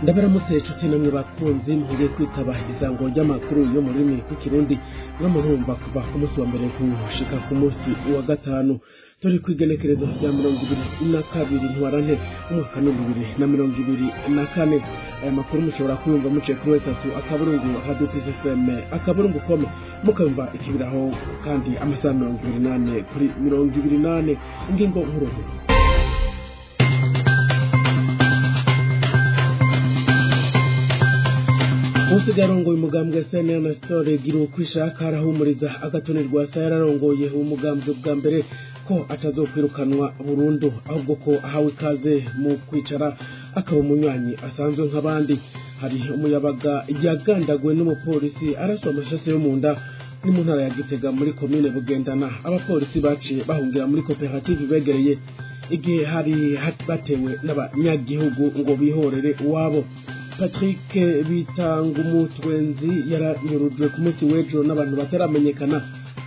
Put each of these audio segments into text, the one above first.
Ndabaramutse inshuti namwe bakunzi mugiye kwitaba isango ry'amakuru yo mu rurimi rw'ikirundi mwamurumva kuva ku munsi wa mbere gushika ku munsi wa gatanu. Turi kw'igenekerezo rya 22 Ntwarante umwaka 2024. Aya makuru mushobora kuyumva muciye kuri wetatu akaburungu Radio Peace FM akaburungu com, mukayumva ikibiraho kandi amasaha 24 kuri 24. Ingingo nkuru: Usigarongoye umugambwe SNL Nestor Girukwishaka arahumuriza agatonirwa sa yararongoye umugambwe bwa mbere ko atazokwirukanwa burundu, ahubwo ko ahawe ikaze mu kwicara akaba umunywanyi asanzwe nk'abandi. Hari umuyabaga yagandaguwe n'umupolisi araswa amashase yo munda ni mu ntara ya Gitega muri komine Bugendana. Abapolisi baciye bahungira muri koperative begereye igihe hari batewe n'abanyagihugu ngo bihorere uwabo. Patrick Bitangumutwenzi yaranyurujwe ku munsi w'ejo n'abantu bataramenyekana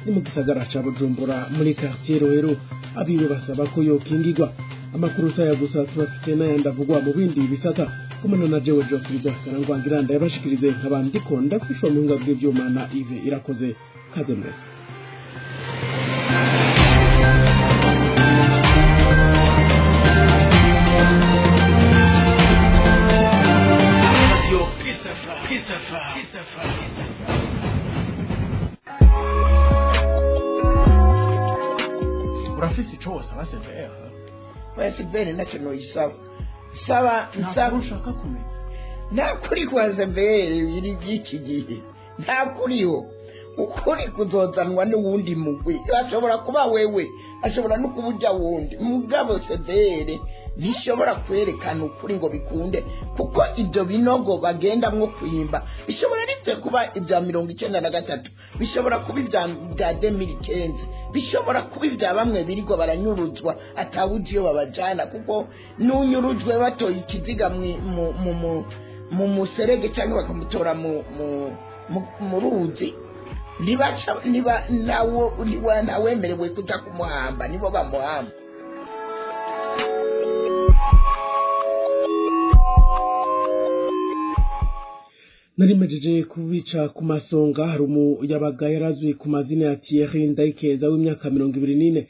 ni mu gisagara ca Bujumbura muri quartier Rohero. Abiwe basaba ko yokingirwa. Amakuru saya gusa tubafite n'ayandi avugwa mu bindi bisata. Kumena na jewe Geoffrey Karangwangiranda yabashikirize nk'abandiko ndafashwa mu buhinga bw'ivyuma na Yves Irakoze. Kaze mwese. Urafise ico wosaba CVR? Oya, CVR ntacyo noyisaba. Saba nsaba ushaka kumenya. Nta kuri kwa CVR biri by'iki gihe, nta kuriho. Ukuri kuzozanwa n'uwundi mugwi, ashobora kuba wewe, ashobora no kuba ujya wundi mugabo. CVR ntishobora kwerekana ukuri ngo bikunde, kuko ibyo binogo bagendamwo kwimba bishobora rivyo kuba ibya 93, bishobora kuba ibya bya 2015, bishobora kuba ibya bamwe birirwa baranyuruzwa atawuzi iyo babajana, kuko n'unyurujwe batoye ikiziga mu muserege cyangwa bakamutora mu ruzi, ntibaca niba nawo ntawemerewe kuja kumuhamba, nibo bamuhamba. Narimejeje kubica ku masonga. Hari umuyabaga yarazwi ku mazina ya Thierry Ndayikeza w'imyaka 24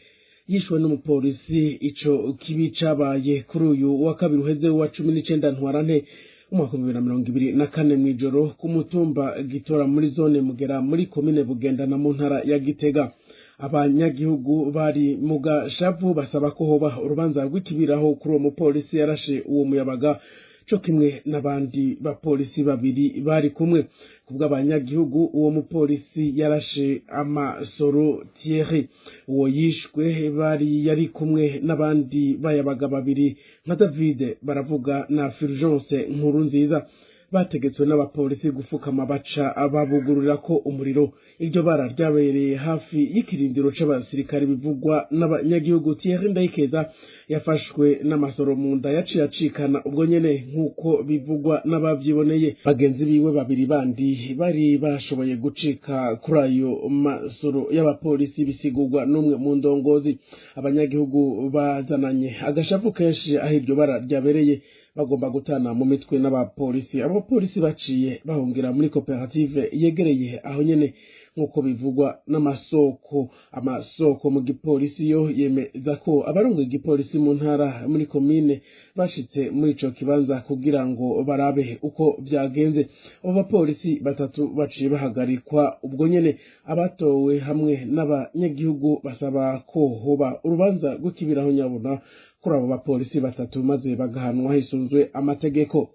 yishwe n'umupolisi. Ico kibi cabaye kuri uyu wa kabiri uheze wa 19 Ntwarante umwaka 2024 mw'ijoro ku mutumba Gitora muri zone Mugera muri komine Bugendana mu ntara ya Gitega. Abanyagihugu bari mu gashavu basaba ko hoba urubanza rw'ikibiraho kuri uwo mupolisi yarashe uwo muyabaga co kimwe n'abandi bapolisi babiri bari kumwe. Kubw'abanyagihugu, uwo mupolisi yarashe amasoro Thierry uwo yishwe bari yari kumwe n'abandi bayabaga babiri nka David Baravuga na Fulgence Nkuru nziza, bategetswe n'abapolisi gufukama baca babugururira ko umuriro. Iryo bara ryabereye hafi y'ikirindiro c'abasirikare bivugwa n'abanyagihugu. Thierry Ndayikeza yafashwe n'amasoro mu nda yaciye acikana ubwo nyene nk'uko bivugwa n'abavyiboneye. Bagenzi biwe babiri bandi bari bashoboye gucika kuri ayo masoro y'abapolisi bisigurwa n'umwe mu ndongozi. Abanyagihugu bazananye agashavu kenshi aho iryo bara ryabereye bagomba gutana mu mitwe n'abapolisi. Abo bapolisi baciye bahungira muri koperative yegereye aho nyene nk'uko bivugwa n'amasoko. Amasoko mu gipolisi yo yemeza ko abarongoye igipolisi mu ntara muri komine bashitse muri ico kibanza kugira ngo barabe uko vyagenze. Abo bapolisi batatu baciye bahagarikwa ubwo nyene. Abatowe hamwe n'abanyagihugu basaba ko hoba urubanza rw'ikibiraho nyabuna kuri abo bapolisi batatu maze bagahanwa hisunzwe amategeko.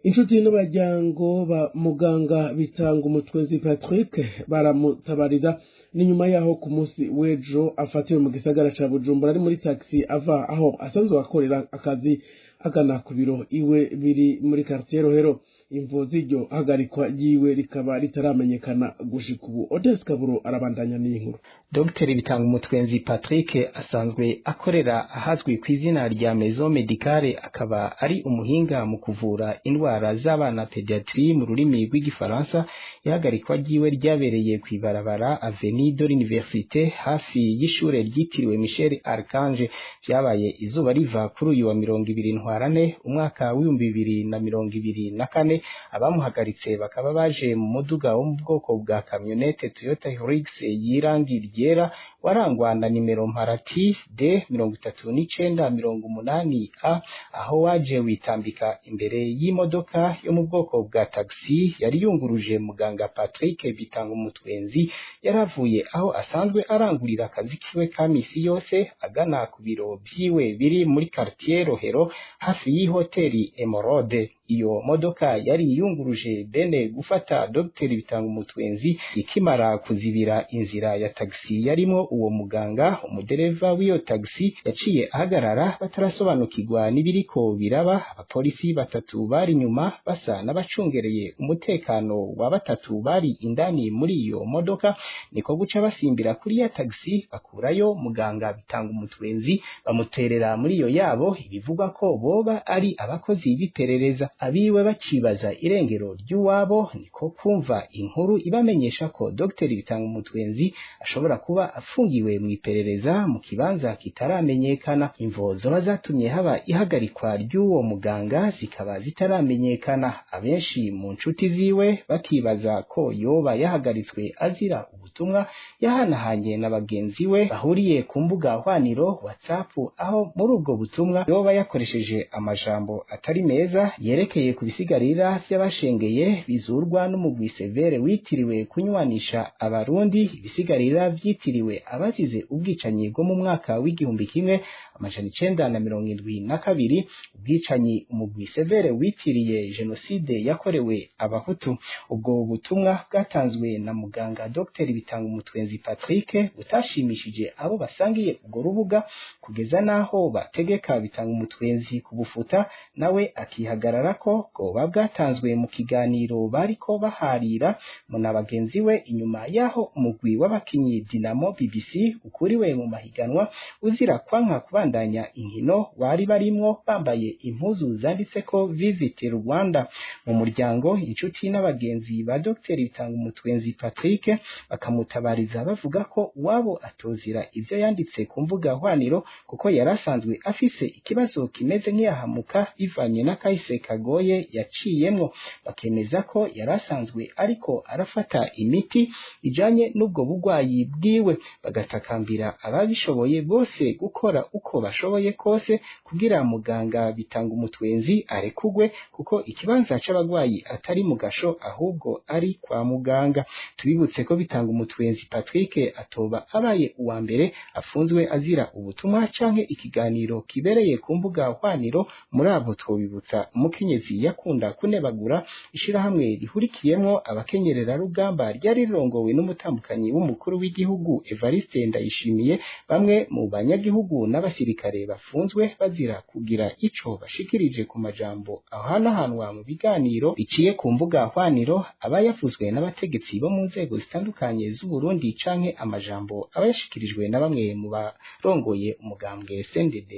Inshuti n'abaryango ba muganga Bitanga Umutwezi Patrick baramutabariza. Ni nyuma yaho ku munsi w'ejo afatiwe mu gisagara ca Bujumbura ari muri taxi ava aho asanzwe akorera akazi agana ku biro iwe biri muri quartier Rohero. Imvo z'iryo hagarikwa ryiwe rikaba ritaramenyekana gushika ubu. Odes Kaburo arabandanya n'inkuru. Dr Bitangumutwenzi Patrick asanzwe akorera ahazwi ku izina rya Maison Medicale, akaba ari umuhinga mu kuvura indwara z'abana, pediatrie mu rurimi rw'igifaransa. Ihagarikwa ryiwe ryabereye ku ibarabara Avenue de l'Université, hafi y'ishure ryitiriwe Michel Archange. Vyabaye izuba riva kuri uyu wa 20 Ntwarante umwaka w'2024. Abamuhagaritse bakaba baje mu muduga wo mu bwoko bwa kamyonete Toyota Hilux y'irangi ryera, warangwa na nimero mparati D 39 80 A, aho waje witambika imbere y'imodoka yo mu bwoko bwa taxi yari yunguruje muganga Patrick Bitangumutwenzi. Yaravuye aho asanzwe arangurira akazi kiwe ka misi yose, agana ku biro vyiwe biri muri quartier Rohero, hafi y'ihoteli Emeraude. Iyo modoka yari yunguruje bene gufata Dr Bitangumutwenzi ikimara kuzibira inzira ya taxi yarimo uwo muganga, umudereva w'iyo taxi yaciye ahagarara batarasobanukirwa n'ibiriko biraba. Abapolisi batatu bari inyuma basa n'abacungereye umutekano wa batatu bari indani muri iyo modoka, niko guca basimbira kuri ya taxi, bakurayo muganga Bitangumutwenzi, bamuterera muri iyo yabo, ibivugwa ko boba ari abakozi b'iperereza. Abiwe bakibaza irengero ry'uwabo, niko kumva inkuru ibamenyesha ko Dr Bitangumutwenzi ashobora kuba afungiwe mu iperereza mu kibanza kitaramenyekana. Imvo zoba zatumye haba ihagarikwa ry'uwo muganga zikaba zitaramenyekana. Abenshi mu nshuti ziwe bakibaza ko yoba yahagaritswe azira ubutumwa yahanahanye na bagenzi we bahuriye ku mbuga hwaniro WhatsApp, aho muri ubwo butumwa yoba yakoresheje amajambo atari meza yerekeye ku bisigarira vy'abashengeye bizurwa n'umugwi Severe witiriwe kunywanisha Abarundi, ibisigarira vyitiriwe abazize ubwicanyi bwo mu mwaka w'1972, ubwicanyi umugwi Severe witiriye jenoside yakorewe Abahutu. Ubwo butumwa bwatanzwe na muganga Dr Bitangumutwenzi Patrick butashimishije abo basangiye urwo rubuga, kugeza naho bategeka Bitangumutwenzi kubufuta, nawe akihagarara ko bwoba bwatanzwe mu kiganiro bariko baharira na bagenzi we inyuma y'aho umugwi w'abakinyi Dinamo BBC ukuriwe mu mahiganwa uzira kwanka kubandanya inkino wari barimwo bambaye impuzu zanditseko "Visit Rwanda". Mu muryango, inshuti n'abagenzi ba Dr Bitangumutwenzi Patrick bakamutabariza bavuga ko uwabo atozira ivyo yanditse ku mbuga hwaniro, kuko yari asanzwe afise ikibazo kimeze nk'iyahamuka bivanye n'akahise kagoye yaciyemwo. Bakemeza ko yari asanzwe ariko arafata imiti ijanye n'ubwo bugwayi bwiwe, bagatakambira ababishoboye bose gukora uko bashoboye kose kugira muganga Bitangumutwenzi arekugwe, kuko ikibanza c'abagwayi atari mu gasho, ahubwo ari kwa muganga. Tubibutse ko Bitangumutwenzi Patrick atoba abaye uwa mbere afunzwe azira ubutumwa canke ikiganiro kibereye ku mbuga hwaniro. Muri abo twobibutsa umukenyezi yakunda kunebagura ishirahamwe rihurikiyemwo abakenyererarugamba ryari rirongowe n'umutambukanyi w'umukuru w'igihugu Evariste Ndayishimiye, bamwe mu banyagihugu n'abasirikare bafunzwe bazira kugira ico bashikirije ku majambo ahanahanwa mu biganiro biciye ku mbuga hwaniro aba yavuzwe n'abategetsi bo mu nzego zitandukanye z'Uburundi, canke amajambo aba yashikirijwe na bamwe mu barongoye umugambwe CNDD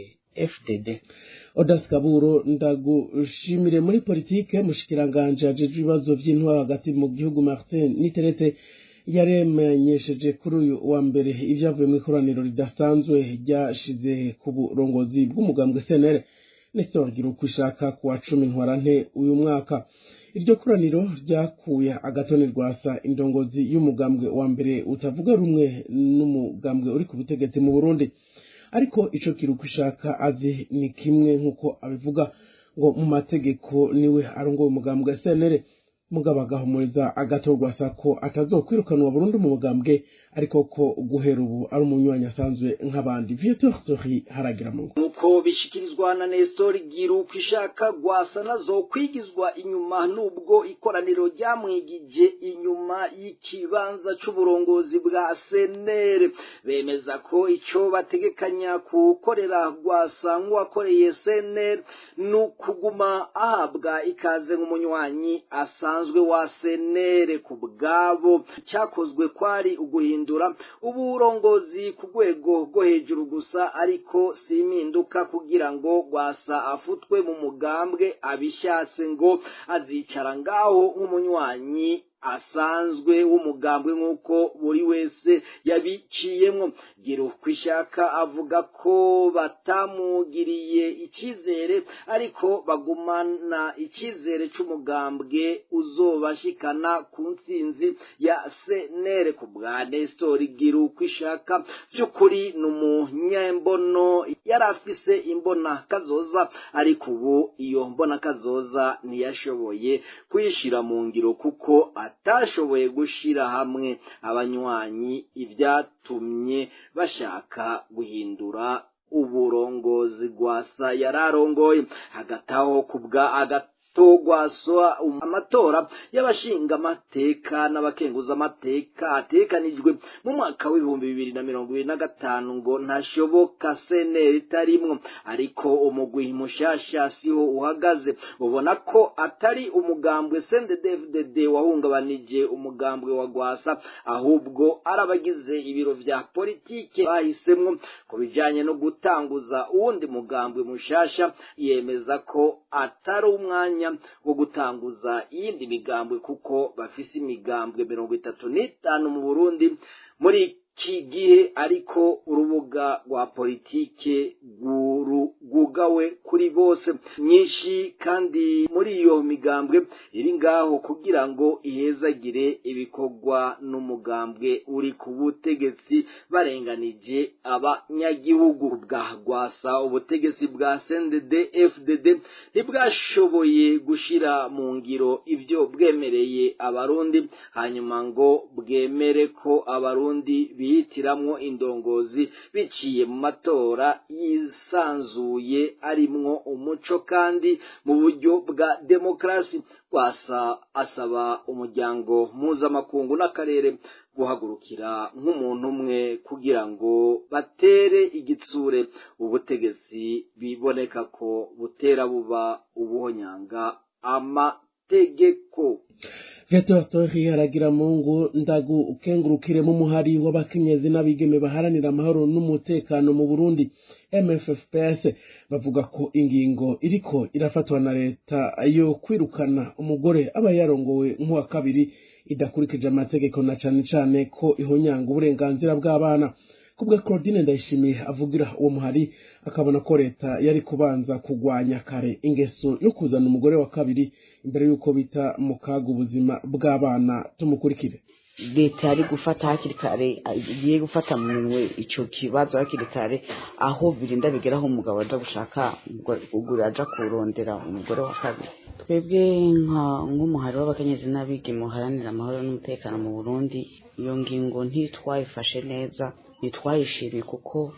FDD. Odas Kaburo, ndagushimire. Muri politike, mushikiranganje ajejwe ibibazo vy'intwaro hagati mu gihugu Martin Niteretse yaremenyesheje kuri uyu wa mbere ivyavuye mu ikoraniro ridasanzwe ryashize ku burongozi bw'umugambwe CNL Nestor Girukwishaka ku wa 10 Ntwarante uyu mwaka. Iryo koraniro ryakuye Agathon Rwasa indongozi y'umugambwe wa mbere utavuga rumwe n'umugambwe uri ku butegetsi mu Burundi. Ariko ico Girukwishaka azi ni kimwe, nk'uko abivuga, ngo mu mategeko niwe arongoye umugambwe CNL. Mugabo agahumuriza agatorwasa ko atazokwirukanwa burundu mu mugambwe, ariko ko guhera ubu ari umunywanyi asanzwe nk'abandi. Viateur Tori haragira mu Nkuko bishikirizwa na Nestor Girukwishaka, Rwasa nazo kwigizwa inyuma nubwo ikoraniro ryamwigije inyuma y'ikibanza c'uburongozi bwa CNL. Bemeza ko ico bategekanya kukorera Rwasa nk'uwakoreye CNL ni ukuguma ahabwa ikaze nk'umunywanyi asanzwe wa CNL. Ku bwabo, cyakozwe kwari uguhindura uburongozi ku rwego rwo hejuru gusa, ariko si impinduka kugira ngo Rwasa afutwe mu mugambwe abishatse, ngo azicara ngaho nk'umunywanyi asanzwe w'umugambwe nk'uko buri wese yabiciyemwo. Girukwishaka avuga ko batamugiriye icyizere, ariko bagumana icyizere c'umugambwe uzobashikana ku ntsinzi ya CNL. Ku bwa Nestor Girukwishaka, by'ukuri ni umunyembono, yari afise imbona kazoza, ariko ubu iyo mbona kazoza ntiyashoboye kuyishira mu ngiro kuko atashoboye gushira hamwe abanywanyi, ibyatumye bashaka guhindura uburongozi Rwasa yararongoye. Hagati aho, kubwa Agathon Rwasa, amatora y'abashingamateka n'abakenguzamateka ategekanijwe mu mwaka w'2025 ngo ntashoboka CNL itarimwo. Ariko umugwi mushasha siho uhagaze, ubona ko atari umugambwe CNDD-FDD wahungabanije umugambwe wa Rwasa, ahubwo ari abagize ibiro vya politike bahisemwo. Ku bijanye no gutanguza uwundi mugambwe mushasha, yemeza ko atari umwanya wo gutanguza iyindi migambwe kuko bafise imigambwe 35 mu Burundi muri iki gihe, ariko urubuga rwa politike rwugawe kuri bose. Nyinshi kandi muri iyo migambwe iri ngaho kugira ngo ihezagire ibikorwa n'umugambwe uri ku butegetsi, barenganije abanyagihugu. Bwa Rwasa, ubutegetsi bwa CNDD FDD ntibwashoboye gushira mu ngiro ibyo bwemereye Abarundi, hanyuma ngo bwemere ko Abarundi bihitiramwo indongozi biciye mu matora yisanzuye arimwo umuco kandi mu buryo bwa demokarasi. Rwasa asaba umuryango mpuzamakungu n'akarere guhagurukira nk'umuntu umwe kugira ngo batere igitsure ubutegetsi biboneka ko butera buba ubuhonyanga amategeko. Viateur Tori haragira mungu, ndagu ukengurukire. Mu muhari w'abakenyezi n'abigeme baharanira amahoro n'umutekano mu Burundi, MFFPS, bavuga ko ingingo iriko irafatwa na leta yo kwirukana umugore aba yarongowe nk'uwa kabiri idakurikije amategeko, na cane cane ko ihonyanga uburenganzira bw'abana. Kubwa Claudine Ndayishimiye avugira uwo muhari, akabona ko leta yari kubanza kugwanya kare ingeso yo kuzana umugore wa kabiri imbere y'uko bita mu kaga ubuzima bw'abana. Tumukurikire. Leta yari gufata hakiri kare, igiye gufata mu minwe icyo kibazo hakiri kare, aho birinda bigeraho umugabo aja gushaka kugura, aja kurondera umugore wa kabiri. Twebwe nk'umuhari w'abakenyezi n'abigeme muharanira amahoro n'umutekano mu Burundi, iyo ngingo ntitwayifashe neza, ntitwayishimiye, kuko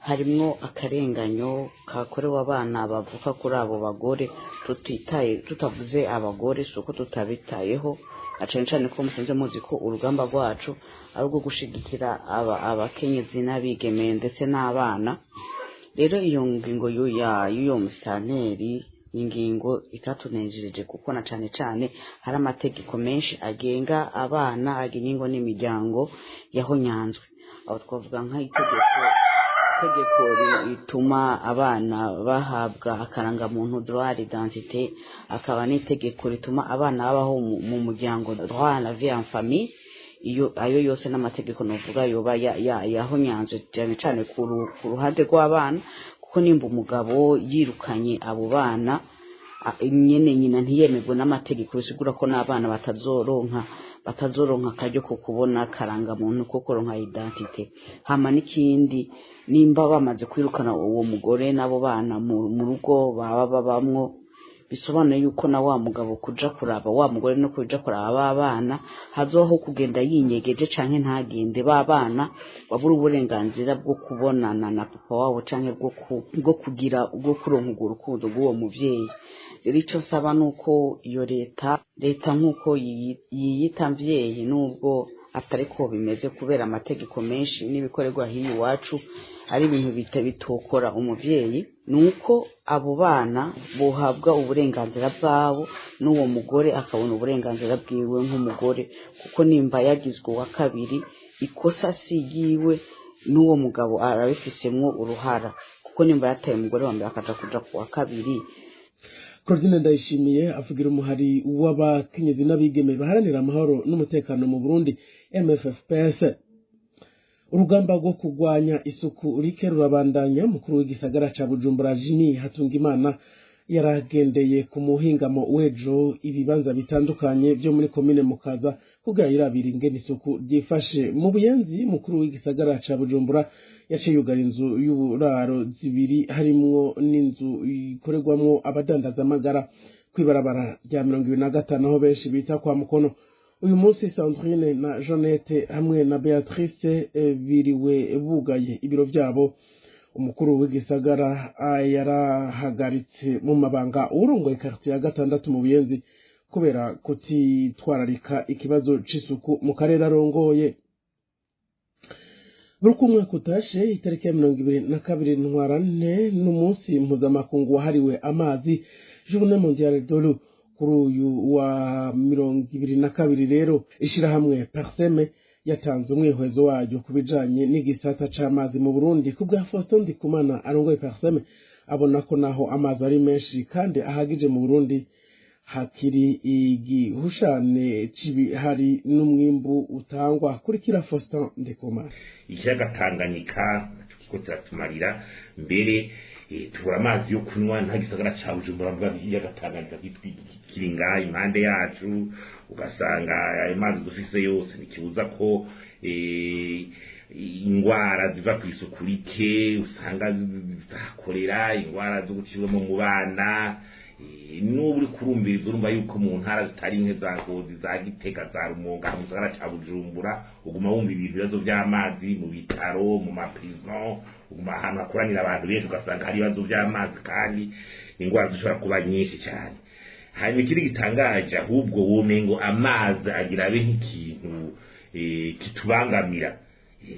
harimwo akarenganyo kakorewe abana bavuka kuri abo bagore. Tutitaye, tutavuze abagore, si uko tutabitayeho, na cane cane ko musanze muzi ko urugamba rwacu ari urwo gushigikira abakenyezi n'abigeme ndetse n'abana. Rero iyo ngingo y'uyo musitanteri ni ingingo itatunejereje, kuko na cane cane hari amategeko menshi agenga abana, agenga ingo n'imiryango yahonyanzwe. Aho twavuga nk'itegeko, itegeko rituma abana bahabwa akarangamuntu, droit à l'identité, akaba n'itegeko rituma abana babaho mu muryango, droit à la vie en famille. Iyo ayo yose n'amategeko novuga yoba yahonyanzwe cyane cyane ku ruhande rw'abana, kuko nimba umugabo yirukanye abo bana, nyene nyina ntiyemerwe n'amategeko, bisigura ko n'abana batazoronka akaryo ko kubona karangamuntu, ko kuronka identité. Hama n'ikindi, nimba bamaze kwirukana uwo mugore n'abo bana mu rugo baba babamwo, Bisobanuye yuko na wa mugabo kuja kuraba wa mugore no kuja kuraba ba bana hazoho kugenda yinyegeje canke ntagende, ba bana babura uburenganzira bwo kubonana na papa wabo canke bwo kugira bwo kuronka urwo rukundo rw'uwo muvyeyi. Rero ico nsaba nuko iyo leta nk'uko yiyita mvyeyi, nubwo atari ko bimeze kubera amategeko menshi n'ibikorerwa hiyo iwacu ari ibintu bitokora umuvyeyi, nuko abo bana bohabwa uburenganzira bwabo n'uwo mugore akabona uburenganzira bwiwe nk'umugore, kuko nimba yagizwe uwa kabiri ikosa si ryiwe, n'uwo mugabo arabifisemwo uruhara, kuko nimba yataye umugore wa mbere akaja kuja ku wa kabiri. Claudine Ndayishimiye avugira umuhari w'abakenyezi n'abigeme baharanira amahoro n'umutekano mu Burundi, MFFPS. Urugamba rwo kurwanya isuku rike rurabandanya. Mukuru w'igisagara ca Bujumbura, Jimmy Hatungimana, yaragendeye ku muhingamo w'ejo ibibanza bitandukanye vyo muri komine Mukaza kugira yirabire ingene isuku ryifashe. Mu Buyenzi, mukuru w'igisagara ca Bujumbura yaciye yugara inzu y'uburaro zibiri, harimwo n'inzu ikorerwamwo abadandazamagara kw'ibarabara rya 25, aho benshi bita kwa Mukono. Uyu munsi Sandrine na Jeannette hamwe na Beatrice biriwe bugaye ibiro vyabo. Umukuru w'igisagara yarahagaritse mu mabanga uwurongoye quartier ya gatandatu mu Buyenzi kubera kutitwararika ikibazo c'isuku mu karere arongoye. Buri uko umwaka utashe, itariki ya 22 Ntwarante n'umunsi mpuzamakungu wahariwe amazi, Journée mondiale de l'eau. Kuri uyu wa 22 rero, ishirahamwe Parcem yatanze umwihwezo wayo ku bijanye n'igisata c'amazi mu Burundi. Ku bwa Faustin Ndikumana arongoye Parcem, abona ko naho amazi ari menshi kandi ahagije mu Burundi, hakiri igihushane c'ibihari n'umwimbu utangwa. Kurikira Faustin Ndikumana. Ikiyaga Tanganyika naco kiriko kiratumarira mbere, tubura amazi yo kunywa. Nta gisagara ca Bujumbura mvuga ikiyaga Tanganyika kiri ngaha impande yacu, ugasanga ayo mazi dufise yose ntikibuza ko ingwara ziva kw'isuku rike usanga zakorera, ingwara zo gucibwamo mu bana. N'ubu uri kurumviriza urumva yuko mu ntara zitari nke, za Ngozi, za Gitega, za Rumonge, mu gisagara ca Bujumbura, uguma wumva ibintu ibibazo vy'amazi mu bitaro, mu maprison, uguma ahantu hakoranira abantu benshi ugasanga hari ibibazo vy'amazi, kandi ingwara zishobora kuba nyinshi cyane. Hanyuma ikindi gitangaje ahubwo, womengo amazi agira abe nk'ikintu kitubangamira.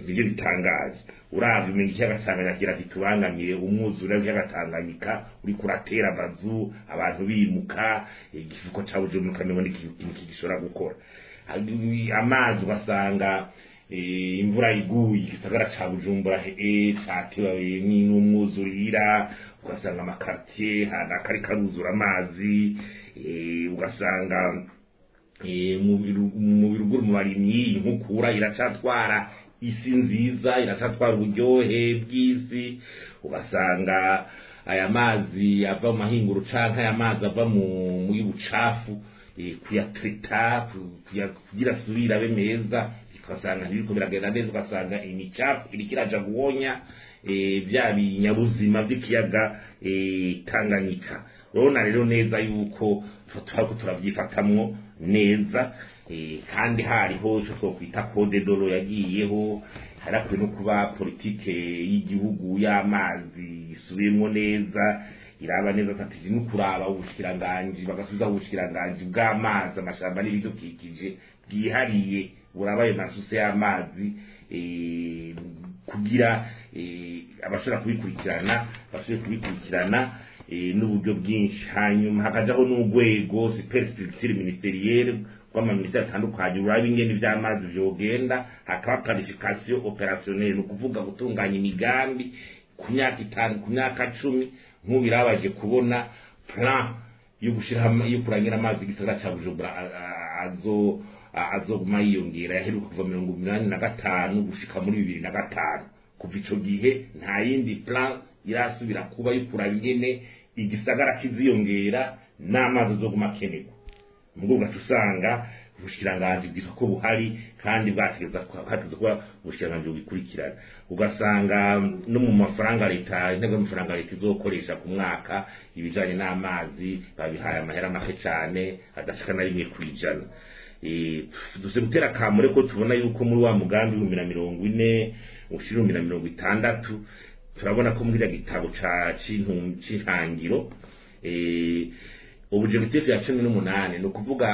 Nibyo bitangaje. Uravye umenga ikiyaga Tanganyika kigira kitubangamire, umwuzure w'ikiyaga Tanganyika uriko uratera amazu, abantu bimuka, igifuko ca Bujumbura ukamengo ni ikintu kigishobora gukora amazi. Ugasanga imvura iguye, igisagara ca Bujumbura catewe n'umwuzurira, ugasanga amakartier akari karuzura amazi, ugasanga mu biruguru mu barimyi inkukura iracatwara isi nziza, iracatwara uburyohe bw'isi. Ugasanga aya mazi ava mu mahinguro canke aya mazi ava muri bucafu, kuyatrita kugira asubire abe meza, ugasanga ntibiriko biragenda neza, ugasanga imicafu iriko iraja guhonya vya binyabuzima vy'ikiyaga Tanganyika. Urabona rero neza yuko turiko turavyifatamwo neza, kandi hariho ico twokwita code de l'eau yagiyeho. Harakwiye no kuba politike y'igihugu y'amazi isubiyemwo neza, iraba neza stratégie, no kuraba ubushikiranganji, bagasubizaho ubushikiranganji bw'amazi, amashamba n'ibidukikije bwihariye, buraba ayo masuse y'amazi, kugira abashobora kubikurikirana bashobore kubikurikirana n'uburyo bwinshi. Hanyuma hakajaho n'urwego superstructure ministérielle rw'amaminisiteri atandukanye uraba ingene vy'amazi vyogenda, hakaba planification opérationnelle, ni ukuvuga gutunganya imigambi ku myaka 5, ku myaka 10. Nk'ubu birabaje kubona plan yo gushira yo kurangira amazi igisagara ca Bujumbura azoguma yiyongera, yaheruka kuva 85 gushika muri 2005. Kuva ico gihe nta yindi plan irasubira kuba yo kuraba ingene igisagara kiziyongera n'amazi azoguma akenerwa. Mugabo ugaca usanga Ubushikiranganje bwitwa ko buhari kandi bwategeza kuba ubushikiranganje bubikurikirana. Ugasanga no mu mafaranga leta, intego y'amafaranga leta izokoresha ku mwaka ibijanye n'amazi, babihaye amahera make cane adashika na 1%. Duze gutera kamure ko tubona yuko muri wa mugambi 2040 ushira 2060, turabona ko muri gitabo ca c'intangiro objectif ya 18, no kuvuga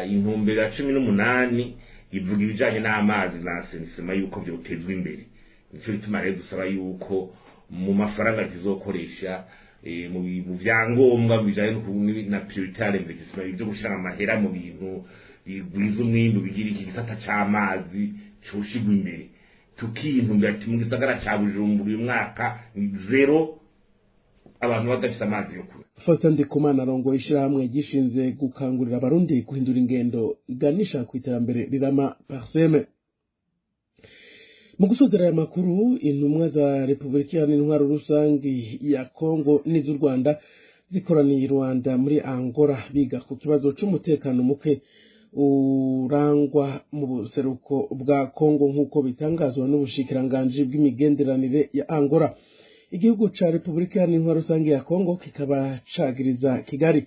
intumbero ya 18 ivuga ibijanye n'amazi na assainissement yuko vyotezwa imbere. Nico gituma rero dusaba yuko mu mafaranga tizokoresha, mu vyangombwa bijanye na prioritaire investissement, ibyo gushira amahera mu bintu bigwiza umwimbu, bigira iki gisata c'amazi coshigwa imbere. Tukintumbira ati mu gisagara ca Bujumbura uyu mwaka ni 0 abantu badafite amazi yo kunywa. Faustin Ndikumana arongoye ishirahamwe gishinze gukangurira abarundi guhindura ingendo iganisha ku iterambere rirama, PARCEM. Mu gusozera aya makuru, intumwa za Repubulika Iharanira Intwaro Rusangi ya Kongo n'iz'u Rwanda zikoraniye i Rwanda muri Angola, biga ku kibazo c'umutekano muke urangwa mu buseruko bwa Kongo, nk'uko bitangazwa n'ubushikiranganji bw'imigenderanire ya Angola. Igihugu ca Repubulika Iharanira Intwaro Rusangi ya Kongo kikaba cagiriza Kigali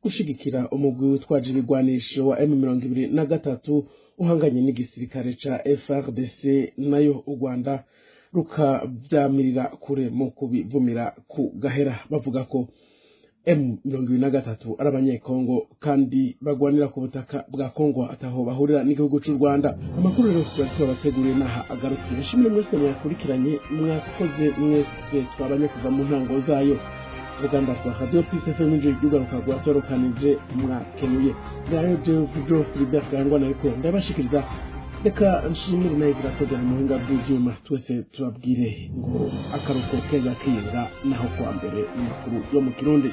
gushigikira umugwi witwaje ibigwanisho wa M23 uhanganye n'igisirikare ca FARDC, nayo u Rwanda rukavyamirira kure mu kubivumira ku gahera, bavuga ko M23 ari abanyekongo kandi bagwanira ku butaka bwa Kongo, ataho bahurira n'igihugu c'u Rwanda. Amakuru rero twari twabateguriye naha agarukiye. Nshimire mwese mwakurikiranye, mwakoze mwese twabanye kuva mu ntango zayo. Uruganda rwa Radio Peace FM ryugaruka rwatorokanije, mwakenuye ngayo. Jeff Philibert Gangwa nariko ndabashikiriza. Reka nshimire nayo irakoze mu buhinga bw'ivyuma. Twese tubabwire ngo akaruko keza kiyinga, naho kuwa mbere amakuru yo mu Kirundi.